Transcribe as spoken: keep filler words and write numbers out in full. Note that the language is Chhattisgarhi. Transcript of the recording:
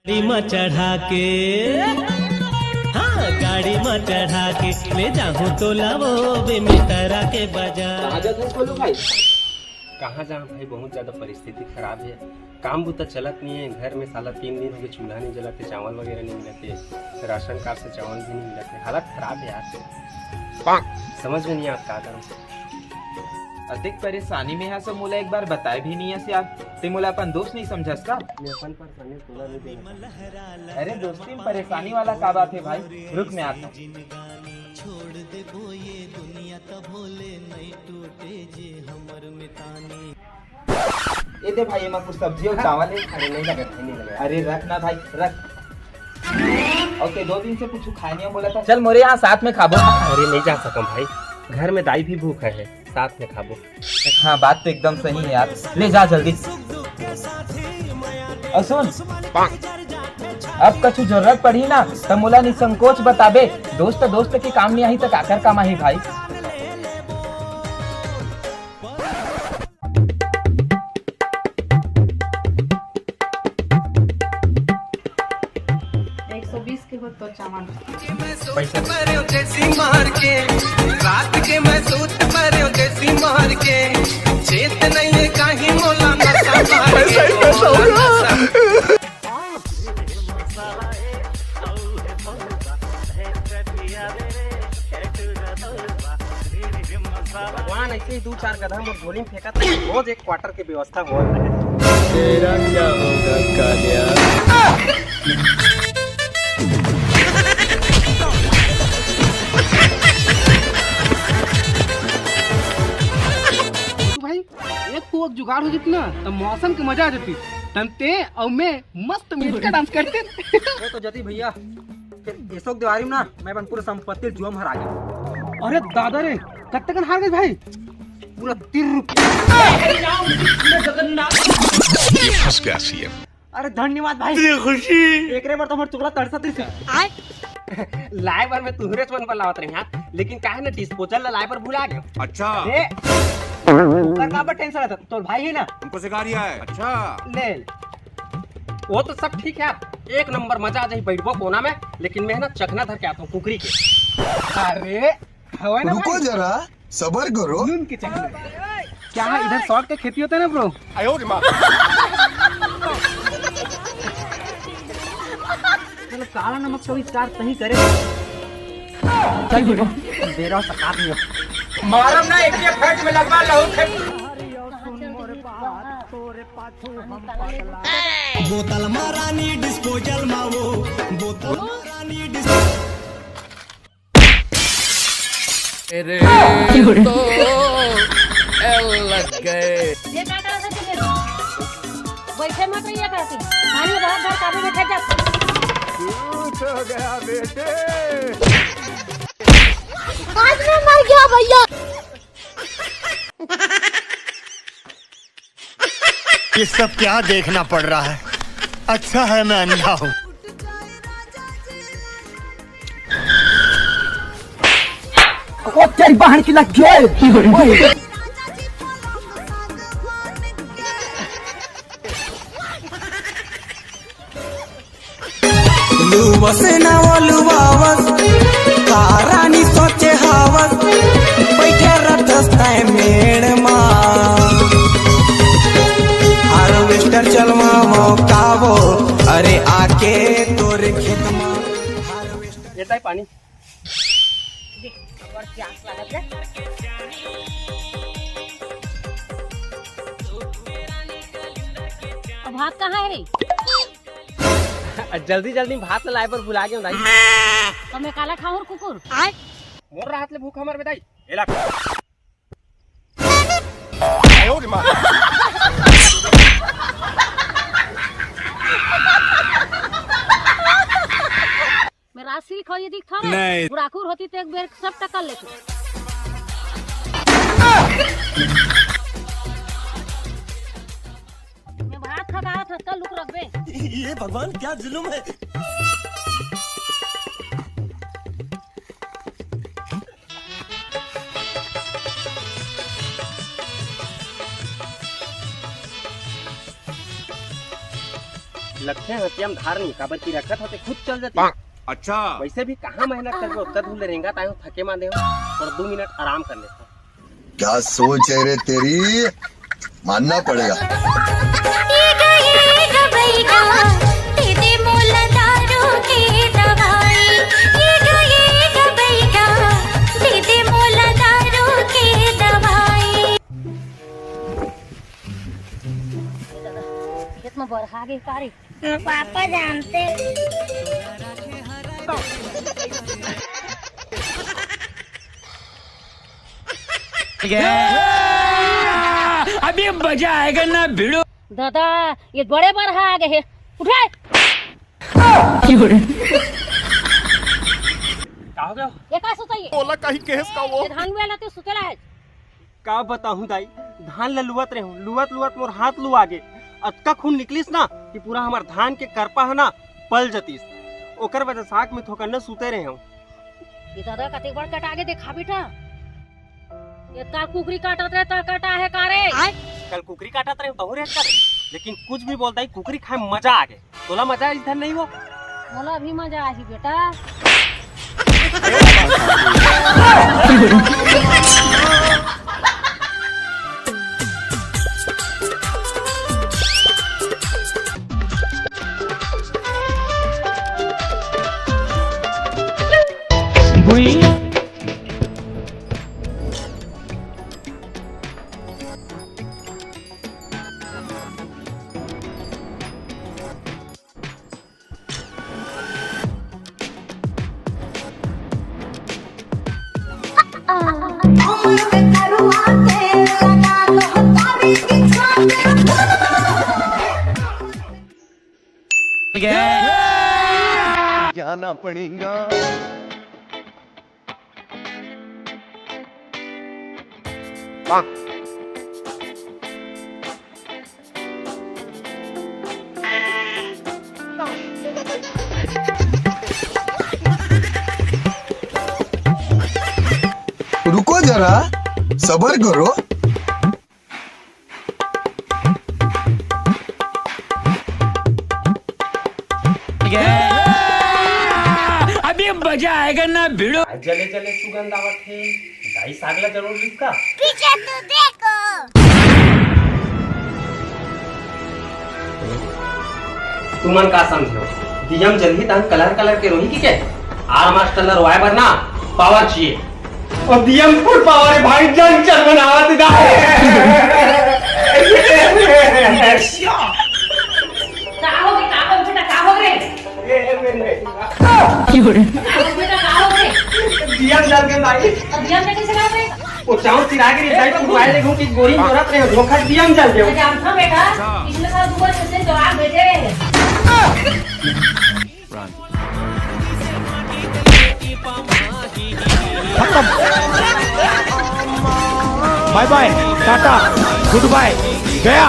गाड़ी म चढ़ा के, हाँ, गाड़ी म चढ़ा के ले जाहूं तोला वो बेमितरा के बाजार। कहाँ जात हस गोलू भाई? कहाँ जाऊँ भाई, बहुत ज्यादा परिस्थिति खराब है, काम बुता चलत नहीं है, घर में साला तीन दिन हो गए चूल्हा नहीं जलत है, चावल वगैरह नहीं मिलत है, राशन कार्ड से चावल भी नहीं मिलत है, हालत खराब है यार, समझ में नहीं आता का करूँ। अतेक परेशानी में हस, मोला एक बार बताए भी नहीं हस यार, ते मोला अपन दोस्त नहीं समझस का? मैं अपन परेशानी तोला नहीं देना चाहता। अरे दोस्ती में परेशानी वाला का बात है भाई, रुक मैं आता हूँ। ये दे भाई, एमा कुछ सब्जी और चावल है। अरे नहीं लगे भाई, नहीं लगे। अरे रख ना भाई, रख। और ते दो दिन से कुछ खाए नहीं हो बोला था। चल मोरे यहाँ साथ में खाबो। अरे नहीं जा सकम भाई, घर में दाई भी भूखा है, साथ में खाबो। हाँ, बात तो एकदम सही है यार, ले जा जल्दी। और सुन, अब कछु जरूरत पड़ही ना, त मोला निसंकोच बताबे। दोस्त दोस्त के काम नहीं आही, त काकर काम आही भाई? एक सौ बीस के हो तो चावल। पैसा। देसी मार के, रात के मैं सूत परे देसी मार के, चेत नहीं है काहे मोला नशा मार के। पैसा ही पैसा होगा। भगवान ऐसे ही दू चार गधा मोर झोली में फेंकत रहे, रोज एक क्वार्टर के व्यवस्था हो रहा है। तेरा क्या होगा कालिया? भाई, एक तो एक जुगाड़ हो जाती ना, तो मौसम के मजा आ जाती। तन ते और मैं मस्त मिलकर डांस करते। ये तो जती भैया, फिर एसोक देवारी में ना, मैं अपन पूरा संपत्ति जुआ में हरा गया। अरे दादा रे, कत्ते कन हार गए भाई? पूरा तीन रुपया। ये फंस गया सीएम। अरे धन्यवाद भाई। इतनी खुशी। एकरे बर तो हमर चोला तड़सत रहिस। लाए बर मैं तुहरे चोन पर लावत रही, हाँ, लेकिन काहे ना डिस्पोजल ला लाए बर भुला गयो। अच्छा। ए, ओकर काबर टेंशन रहता? तोर भाई है ना? हमको सिखा रिया है। अच्छा। ले, ले। वो तो सब ठीक है, एक नंबर मजा आ जाही बैठबो कोना में, लेकिन मैं ना चखना धर के आता हूँ कुकरी के। अरे, हवे ना रुको भाई। जरा, सबर करो। नून के चखना। क्या है इधर सॉल्ट के खेती होता है ना ब्रो? आयो रे माँ। चलो काला नमक का भी स्टार सही करे। चल बेटा, बेरा सकात में। मारम ना एक के फट में लगवा लहू थे। बोतल मारानी डिस्पोजल मा वो, बोतल मारानी डिस्पोजल। अरे तो एल लग गए। ये का करत है तुम? बैठे मत रहिए करती। पानी में बहुत भर काबू में फेंक जाता। झूठ हो गया बेटे। आज मैं मर गया भैया। ये सब क्या देखना पड़ रहा है? अच्छा है मैं अंधा हूँ। ओ तेरी बहन की लग गई। लुवस ना वो लुवावस, का रानी सोचे हावस, बैठे रथस तय मेड़ मा। हार्वेस्टर चलवा मौकावो, अरे आके तोरे खेत मा। हार्वेस्टर ये ताई पानी। देख, बड़ प्यास लागत है। अब भात कहाँ है रे? जल्दी जल्दी भात लाए बर भुला गयो दाई। तो मैं काला खाऊं कुकुर? मोर राहत ले भूख हमर बेदाई। एला। मैं राशि खो ये दिख था रे। नहीं। बुढ़ाकुर होती तो एक बेर सब टक्कर लेती। मैं भात खा रहा था, कल लुक रखबे। ये भगवान क्या जुल्म है। लगथे हथिया म धार नहीं, काबर कि रखत होते खुद चल जाती। अच्छा। वैसे भी कहाँ मेहनत करबे, ओतका दूर ले रेंगत आए हो, थके मांदे हो, और दो मिनट आराम कर लेते हो। क्या सोच है रे तेरी, मानना पड़ेगा। ये गए गबई गा, दे दे मोला दारू के दवाई। ये गए गबई गा, दे दे मोला दारू के दवाई। खेत में बरहा गे का रे? हाँ, पापा जानते। अभी मजा आएगा ना भिड़ू। दादा, ये बड़े बरहा गे हे। उठे। का हो गया? ये का सुतई हे? ओला कहीं केहेस का वो? ये धान में आला तू सुतेला है। का बताहूँ दाई, धान ल लुवत रेहूँ, लुवत लुवत मोर हाथ लुवा गे। अतका खून निकलिस ना कि पूरा हमर धान के करपा ह ना पल जतिस। ओकर वजह से आँख में थोकन न सुते रेहूँ। ये दादा कतेक बड़ कटा गे देखा बेटा। ये काल कुकरी काटत रहे त कटा हे का रे? कल कुकरी काटत रहे तहु रे करे, लेकिन कुछ भी बोल दाई, कुकरी खाए में मजा आ गे। तोला मजा इधर नहीं हो? मोला अभी मजा आही बेटा। जाना पड़ेगा। रुको जरा, सबर करो। अभी मजा आएगा ना भिड़ो। जले जले सुगंध आवत हे। दाई साग ला जरूर लिखा। पीछे तो देखो। तुमन का समझो, दियम जलही तहन कलर कलर के रोही की के? आर मास्टर ला रोवाए बर ना, पावर चाहिए। और दियम फुल पावर है भाई, जन चल बनावत दा। का हो गए, का हो बेटा, का हो गए? ए, ए, ए, ए। का हो बेटा, का हो गए? दियम जल के भाई। अब दियम में कैसे का हो गए? वो चाउर चिरा के नहीं, दाई, तू आए देखो कि गोरी जोरत रहे, धोखा दियम जल गयो। अच्छा, हम बेटा, पिछले साल दो बार तुझसे जवाब भेजे रहे हैं। खत्म। बाय बाय, टाटा, गुड बाय, गया।